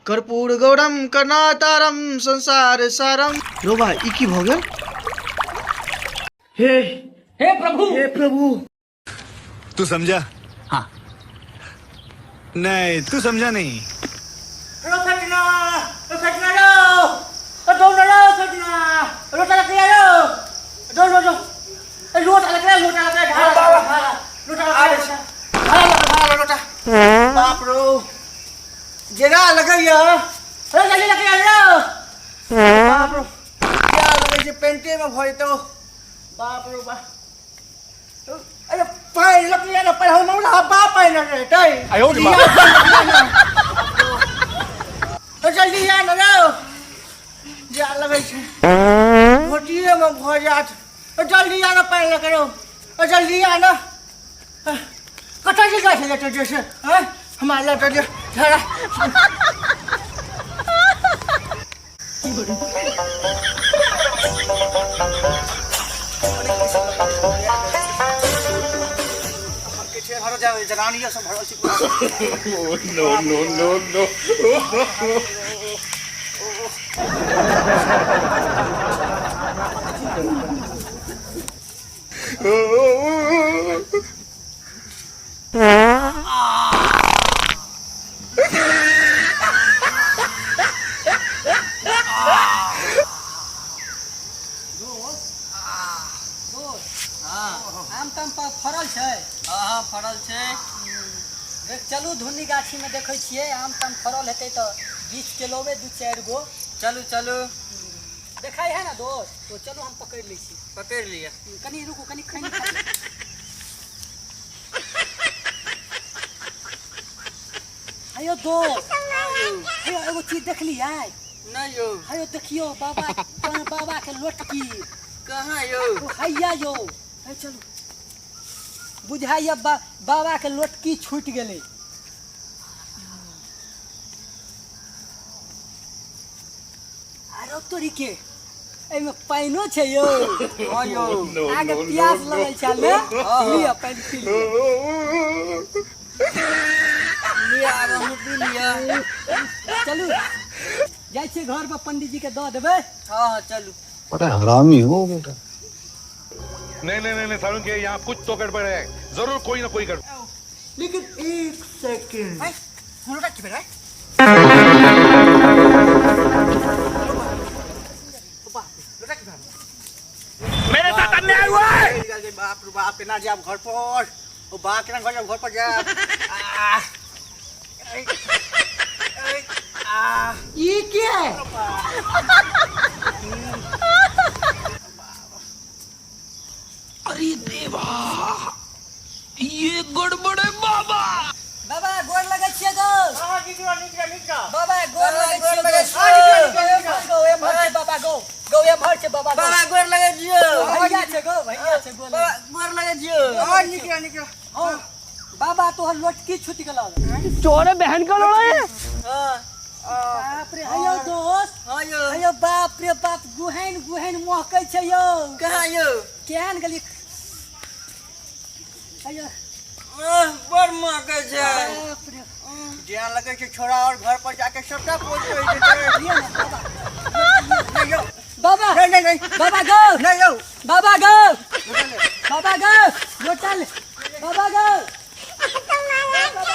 कर्पूर गौरम करनातारम संसार सारम। रो भाई, ई की भऽ गेल? हे हे प्रभु, हे प्रभु। तू समझा? हाँ। नहीं, तू समझा नहीं। बाप रो, जेना लगैया, बाप रो, क्या लगै छै, पेंटे में भऽ जेतौ। बाप रो बाप, अरे पानि लकड़िया ने पानि, हमरा बाप पानि रहतै। जल्दी आ न रो, जा लगै छै घोटिएमे भऽ जायत। जल्दी आ न, पानि लऽ कऽ जल्दी आ न। कतऽ जे जाइ छै लेटर जे छै, आँय हमरा लेटर जे झड़ा। जनानियो सब भरल छै। नो नो नो नो। आम ताम फड़ल छै? हाँ, फड़ल छै। देख, चलू धुन्नी गाछीमे देखै छियै, आम ताम फड़ल हेतै तऽ बीछ के लेबै दू चारि गो। चलू चलू। देखाइ है ना दोस्त? तो चलू, हम पकड़ि लै छी। पकड़ि लिअ। कनि रुकू, कनि खैनी खा ली। अयो दोस्त, अयो एगो चीज देखलियै? नहि यौ। अयो देखियौ, बाबा बाबा के लोटकी। कहाँ यौ? ओ हैया यौ, हे चलू। बुझाइया बाबा के लोटकी छूटि गेलै। आरो तोरी के, एहिमे पानिओ छै यौ। हाँ यौ। अहाँके प्यास लगल छल ने? लिअ, पानि पी लिअ। लिअ, आब अहूँ पी लिअ। चलू, जाइ छियै घर पर, पंडीजी के दऽ देबै। हाँ हाँ, चलू। बड़ा हरामी हो बेटा। नहीं नहीं नहीं नहीं सारुण के यहाँ कुछ तो गड़बड़ है, जरूर कोई ना कोई गड़बड़। लेकिन एक सेकेंड। लोटा की भेलै? मेरे साथ अन्याय हुआ है। बाप रे बाप, केना जायब घर पर? ओ बाप, केना घर जायब? घर पर जायब? आ, आ, ई के है? अरे देवा, ये गड़बड़ है बाबा। बाबा, गोर लगै छियै गो। हाँ, नीक रह, नीक रह, नीक रह। बाबा, गोर लगै गोर छियै। लगै गो। छियै। गो एम्हर छै बाबा, गो गो एम्हर छै बाबा गो। बाबा, गोर लगै छियौ। भैया छै गो, भैया छै, गोर। बाबा, गोर लगै छियौ। हाँ, नीक रह, नीक रह। हाँ बाबा, तोहर लोटकी छूटि गेल। तोरे बहन का लड़ाई है। हाँ। बाप रे, हयो दोस्त। हाँ यौ। हयो, बाप रे बाप, गुहैन गुहैन महकै छै यौ। कहाँ यौ? केहन गेली हयो? आह, बड़ महकै छै। बाप रे। जेना लगै छै छोड़ा और घर पर जाके सबटा पोज होइ जेतै। लिअ ने बाबा। नहीं यौ। बाबा। नहीं नहीं नहीं। बाबा गो। नहीं यौ। बाबा गो, बाबा गो, लोटा ले बाबा गो। बाबा।